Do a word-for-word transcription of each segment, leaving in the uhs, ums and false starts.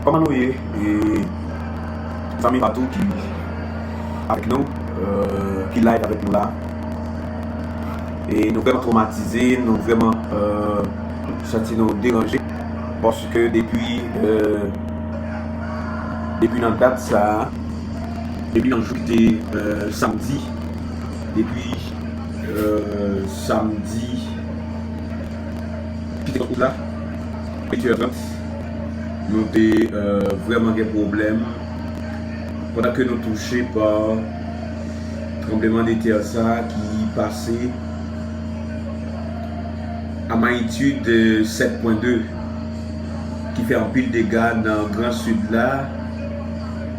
Kòman nou ye? E zanmi pa tou ki avèk nou, ki live avèk nou la. E nou vrèman twomatize, nou vrèman santi nou deranje. Paske depi depi nan dat sa, depi nan jou ki te samdi, depi samdi ki te kat out la, venntuit è trant, nou te vrèman gen pwoblèm pandan ke nou touche pa tranbleman de tè sa ki pase a mayitid sèt pwen de, ki fè anpil dega nan Gran Sid la.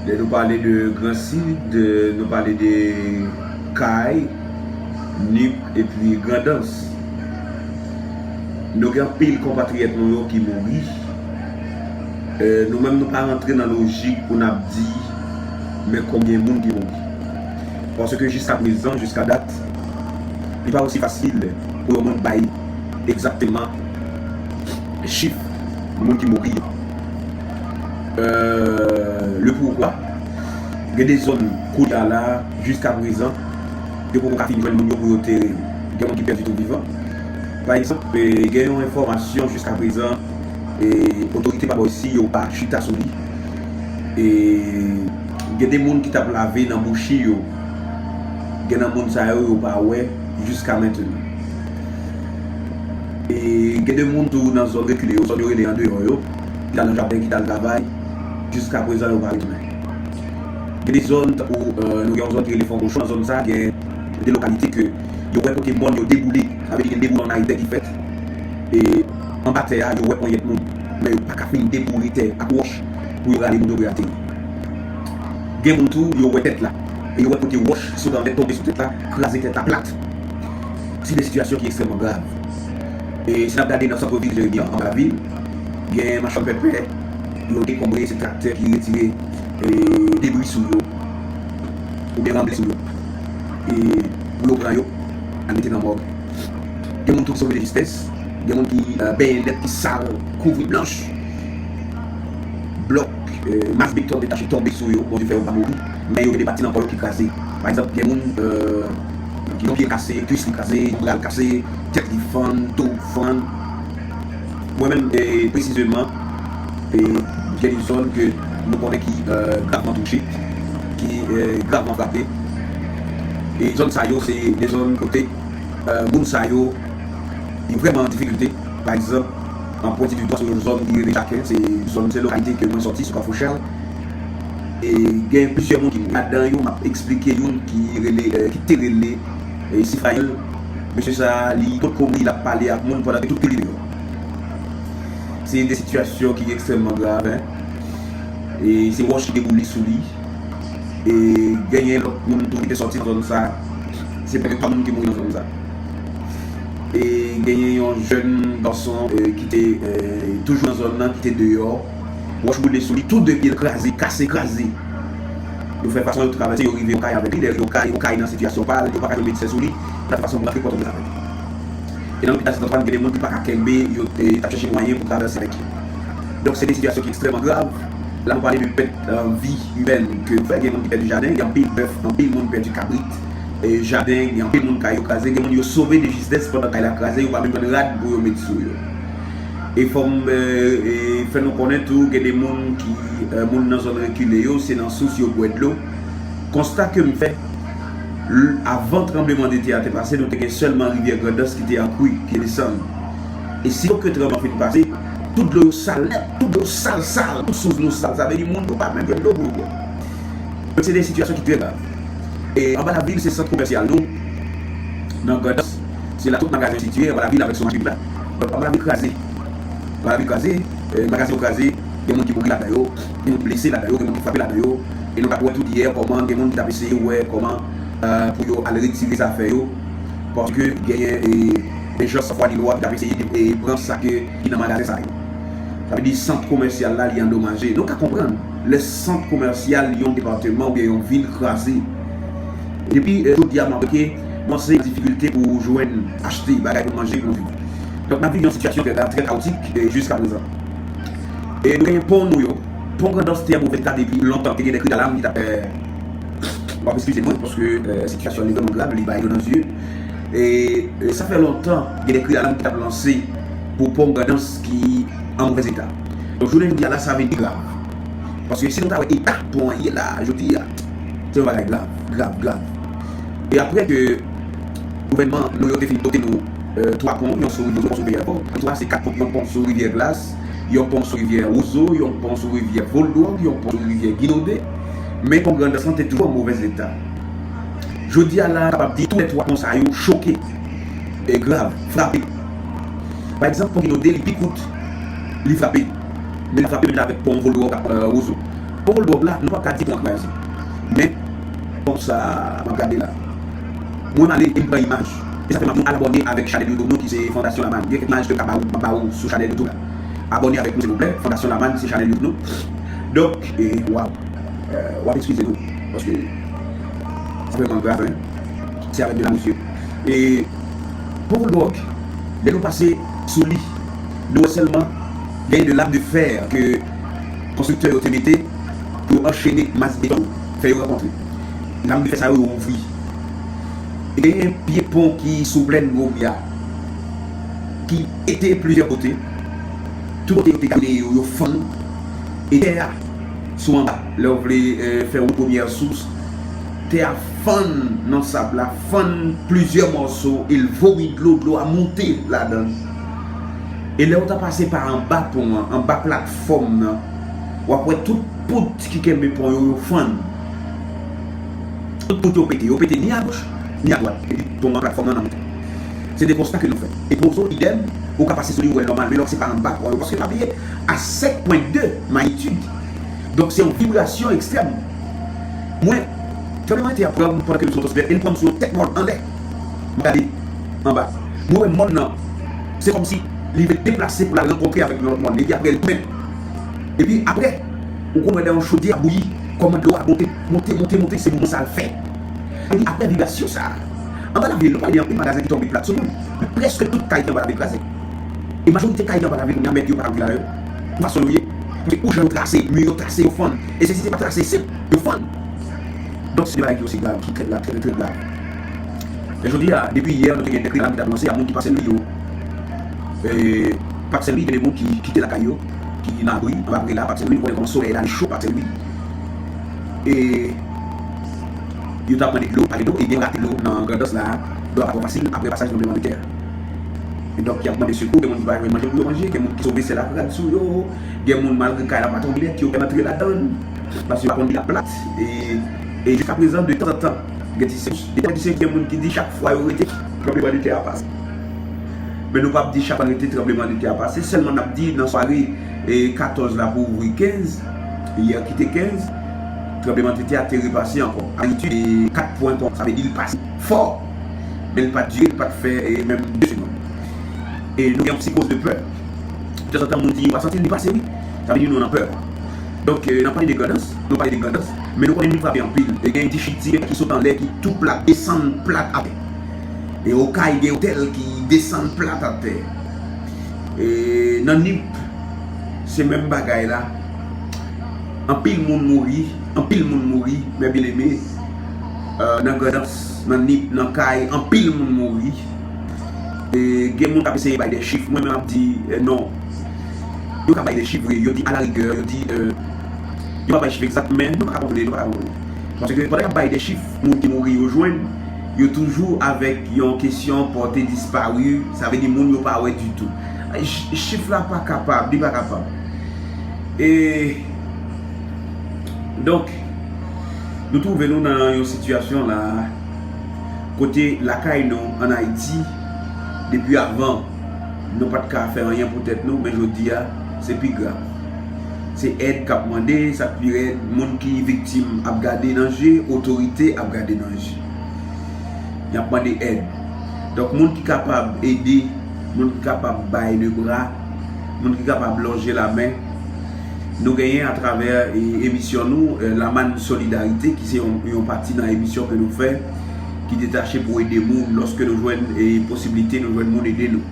Lè nou pale de Gran Sid, nou pale de Kay, Nip epi Grandans. Nou gen anpil konpatriyèt nou yo ki mouri. Nou menm nou pa rantre nan lojik pou n ap di men konbyen moun ki mouri. Paske jiska prezan, jiska dat, li pa osi fasil pou yon moun bay egzakteman chif moun ki mouri yo. Le poukwa, gen de zòn kounye a la, jiska prezan, yo poko ka fin jwenn moun yo pou yo tere. Gen moun ki pèdi tou vivan. Pa egzanp, gen yon enfòmasyon jiska prezan, otorite pa bay si yo pa chita sou li. Gen de moun ki t ap lave nan bouchi yo. Gen nan moun sa yo, yo pa wè jiska mentenan. Gen de moun tou nan zòn rekile yo, zòn yo rele andeyò yo, ki t al nan jaden, ki t al travay, jiska prezan yo pa retounen. Gen de zòn tankou nou gen yon zòn ki rele Fon Kochon, nan zòn sa gen de lokalite ke yo wè kote mòn yo deboule, sa vle di gen deboulonnay tè ki fèt. Anba tè a, yo wè ponyèt moun, men yo pa ka fin deboule tè ak wòch pou yo rale moun yo pou yo ateri. Gen moun tou, yo wè tèt la, e yo wè kote wòch sot anlè tonbe sou tèt la, kraze tèt la plat. Se de sitiyasyon ki ekstrèmman grav. E si n ap gade nan sant vil Jeremi an, anba lavil, gen machann pèpè, yo dekonbre, se traktè ki retire debri sou yo, oubyen ranble sou yo, pou yo pran yo al mete nan mòg. Gen moun tou ki sove de jistès, gen moun ki benyen nèt, ki sal, kouvri blanch. Blòk, mas beton detache tonbe sou yo, Bondye fè yo pa mouri, men yo gen de pati nan kò yo ki kraze. Pa egzanp, gen moun ki gen pye kase, kwis li kraze, bra l kase, tèt li fann, do fann. Mwen menm, presizeman, gen de zòn ke nou konnen ki gravman touche, ki gravman frape. E zòn sa yo, se de zòn kote moun sa yo, yo vrèman an difikilte. Pa egzanp, an pwenti di dwa sou yon zòn ki rele Jaken, se zòn, se lokalite ke mwen sòti, sou Kafou Shell. E gen plizyè moun ki mouri ladan yo, m ap eksplike youn ki rele, ki te rele Sifrayèl. Mesye sa, li potko mouri, l ap pale ak moun pandan ke tout kò li deyò. Se de sitiyasyon ki ekstrèmman grav, en. E se wòch ki deboule sou li. E genyen lòt moun tou ki te sòti nan zòn sa. Se prèske twa moun ki mouri nan zòn sa. E genyen yon jèn gason ki te toujou nan zòn nan, ki te deyò. Wòch boule sou li, tou de pye l kraze, kase, kraze. Yo fè fason yo travèse, yo rive yon kay avèk li. Lè yo rive yon kay, yon kay nan sitiyasyon pa l, yo pa ka jwenn medsen sou li. Yo ta fè fason pou rantre pòtoprens avèk li. E nan lopital Sant Antwàn, gen de moun ki pa ka kenbe, yo t ap chèche mwayen pou travèse avèk yo. Donk, se de sitiyasyon ki ekstrèmman grav. La, nou pale de pèt vi imèn ke nou fè, gen moun ki pèdi jaden, gen anpil bèf, anpil moun pèdi kabrit, jaden, gen anpil moun kay yo kraze, gen moun yo sove de jistès pandan kay la kraze, yo pa menm jwenn rad pou yo met sou yo. E fò m fè nou konnen tou, gen de moun ki, moun nan zòn rekile yo, se nan sous yo bwè dlo. Konsta ke m fè, avan tranbleman de tè a te pase, nou te gen sèlman rivyè Grandans ki te an kri, ki desann. E sitò ke tranbleman fin pase, tout dlo yo sal nèt, tout dlo sal, sal, tout sous nou sal. Sa vle di moun yo pa menm jwenn dlo pou yo bwè. Donk, se de sitiyasyon ki trè grav. E anba lavil, se sant komèsyal nou, nan Grandans, se la tout magazen sitiye, anba lavil avèk Sonajip la. Donk, anba lavil kraze. Anba lavil kraze, magazen yo kraze, gen moun ki mouri ladan yo, gen moun ki blese ladan yo, gen moun ki frape ladan yo. E nou t ap wè tout yè kòman gen moun ki t ap eseye wè kòman pou yo al retire zafè yo. Paske genyen, e, de jan san fwa ni lwa ki t ap eseye, e, pran sa ke ki nan magazen sa yo. Sa vle di sant komèsyal la, li andomaje. Nou ka konprann, lè sant komèsyal yon depatman oubyen yon vil kraze, depi, e, jodi a, m ap ke kòmanse nan difikilte pou jwenn, achte bagay pou manje, pou viv. Donk, n ap viv yon sitiyasyon trè grav, trè kawotik, e, jiska prezan. E nou genyen pon nou yo, Pon Grandans te an movèz eta depi lontan. Te gen de kri dalam ki t ap, w ap eskize mwen, paske sitiyasyon li vrèman grav, li bay dlo nan zye. E sa fè lontan gen de kri dalam ki t ap lanse pou Pon Grandans ki an movèz eta. Donk, jounen jodi a la, sa vin pi grav. Paske si nou ta wè eta pon an ye la, jodi a, se yon bagay grav, grav, grav. E apre ke gouvènman nou yo te fin dote nou twa pon, yon sou rivyè Wozo, yon sou rivyè Vò, twa se kat pon, yon pon sou rivyè Glas, yon pon sou rivyè Wozo, yon pon sou rivyè Voldwòg, yon pon sou rivyè Ginode. Men Pon Grandans lan te toujou an movèz eta. Jodi a la, kapab di tou lè twa pon sa yo choke, e grav, frape. Pa egzanp, pon Ginode, li pi kout, li frape. Men li frape menm jan avèk pon Voldwòg ak Wozo. Pon Voldwòg la, nou p ap ka di pon an kraze. Men, pon sa, m ap gade la. Mwen, m ale e m pran imaj. E sa fè m ap di nou al abòne avèk chanèl YouTube nou ki se Fondasyon Lamann. Gen kèk imaj ke m ka ba ou, m ap ba ou sou chanèl YouTube la. Abòne avèk nou, silvouplè. Fondasyon Lamann, se chanèl YouTube nou. Donk, e, waw. W ap eskize nou. Paske sa vrèman grav, wi. Se avèk de la mesye. E Pon Voldwòg, lè nou pase sou li, nou wè sèlman gen de lam de fè ke konstriktè yo te mete pou yo anchene mas beton yo, fè yo rankontre. Lam de fè sa yo, yo ouvri. E genyen pye pon ki sou plèn Gwo Bri a, ki pete plizyè kote. Tout kote yo te gade yo, yo fann. E tè a, sou anba, lè w vle fè wout Premyè Sous, tè a fann nan sab la, fann plizyè mòso, e l vomi dlo, dlo a moute ladan l. E lè w ta pase pa anba pon an, anba platfòm nan, w ap wè tout pout ki kenbe pon yo, yo fann. Tout pout yo pete, yo pete ni agoch, ni adwat. Epi pon an, platfòm nan, nan moute. Se de konsta ke nou fè. E pon Wozo, idèm, ou ka pase sou li, ou wè l nòmal, men lè w se pa anba pon yo, paske pa bliye, a sèt pwen de magnitude. Donk, se yon vibrasyon ekstrèm. Mwen, tranblemanntè a pran m pandan ke m sou otostè, e l pran m sou yon tèt mòn anlè. M gade anba. Mwen wè mòn nan, se kòmsi li vle deplase pou l al rankontre avèk yon lòt mòn. Epi apre, l tounen. Epi apre, ou konn wè lè yon chodyè ap bouyi, kòman dlo a monte, monte, monte, monte, se mouvman sa l fè. Epi apre vibrasyon sa a, anba lavil, nou pale de anpil magazen ki tonbe plat sou moun. Men prèske tout kay ki anba lavil kraze. E majorite kay ki anba lavil kounye a, mèt yo pa anvi la yo. Pou fason yo ye, pou se ou jan yo trase, mi yo trase, yo fann. E se si se pa trase senp, yo fann. Donk, se de bagay ki osi grav, ki trè grav, trè, trè, trè grav. E jodi a, depi yè, nou te gen de kri dalam ki t ap lanse a moun ki pa Senlwi yo. E, Pak Senlwi, gen de moun ki kite lakay yo, ki nan abri, anba abri la, Pak Senlwi, nou konnen kòman solèy la, li cho, Pak Senlwi. E, yo t ap mande dlo, pa gen dlo, e gen rate dlo nan Grandans la, dlo a pa twò fasil, apre pasaj tranblemanntè a. E donk, y ap mande sekou, gen moun ki pa jwenn manje pou yo manje, gen moun ki sove sèl ak rad sou yo, gen moun, malgre kay la pa twò nèt, yo pèmèt antre ladan l. Paske yo pa konn li la plat. E, e jiskaprezan, de tanzantan, gen ti sèch. De tanzantan, gen moun ki di chak fwa yo rete, tranblemanntè a pase. Men nou p ap di chak fwa rete, tranblemanntè a pase. Sèlman n ap di nan sware, e, katòz la pou ouvri kenz, yè ki te kenz, tranblemanntè a te repase ankò. Altitid, e, kat pwen pon, sa vle di l pase fò. Men l pa t dire, l pa t fè, e, menm de segonn. E nou gen yon psikoz de pè. Tanzantan, moun di, "Ou pa santi l, li pase, wi." Sa vle di nou nan pè. Donk, e, n ap pale de Grandans, nou pale de Grandans, men nou konnen li frape anpil. E gen dechiti ki sot anlè, ki tou plat, desann plat atè. E okay, gen otèl ki desann plat atè. E nan Nip, se menm bagay la. Anpil moun mouri, anpil moun mouri, mè byeneme. E, nan Grandans, nan Nip, nan kay, anpil moun mouri. E gen moun k ap eseye bay de chif, mwen menm ap di, e, non. Yo ka bay de chif vre, yo di alarigè, yo di, e, yo pa bay chif egzak, men nou pa ka kontwole, nou pa ka kontwole. Paske pandan y ap bay de chif, moun ki mouri yo jwenn, yo toujou avèk yon kesyon pòte dispari, sa vle di moun yo pa wè ditou. Ch-, chif la pa kapab, li pa kapab. E, donk, nou twouve nou nan yon sitiyasyon la, kote lakay nou ann Ayiti, depi avan, nou pa t ka fè anyen pou tèt nou, men jodi a, se pi grav. Se èd k ap mande, sa k pi rèd, moun ki viktim ap gade nan je, otorite ap gade nan je. Y ap mande èd. Donk, moun ki kapab ede, moun ki kapab bay lebra, moun ki kapab lonje lamen, nou genyen atravè, e, emisyon nou, e, Lamann Solidarite, ki se yon, yon pati nan emisyon ke nou fè, ki detache pou ede moun. Lòske nou jwenn, e, posiblite, nou jwenn moun ede nou.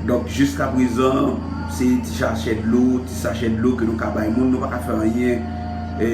Donk, jiskaprezan, Se ti sachè dlo, ti sachè dlo ke nou ka bay moun, nou pa ka fè anyen. E,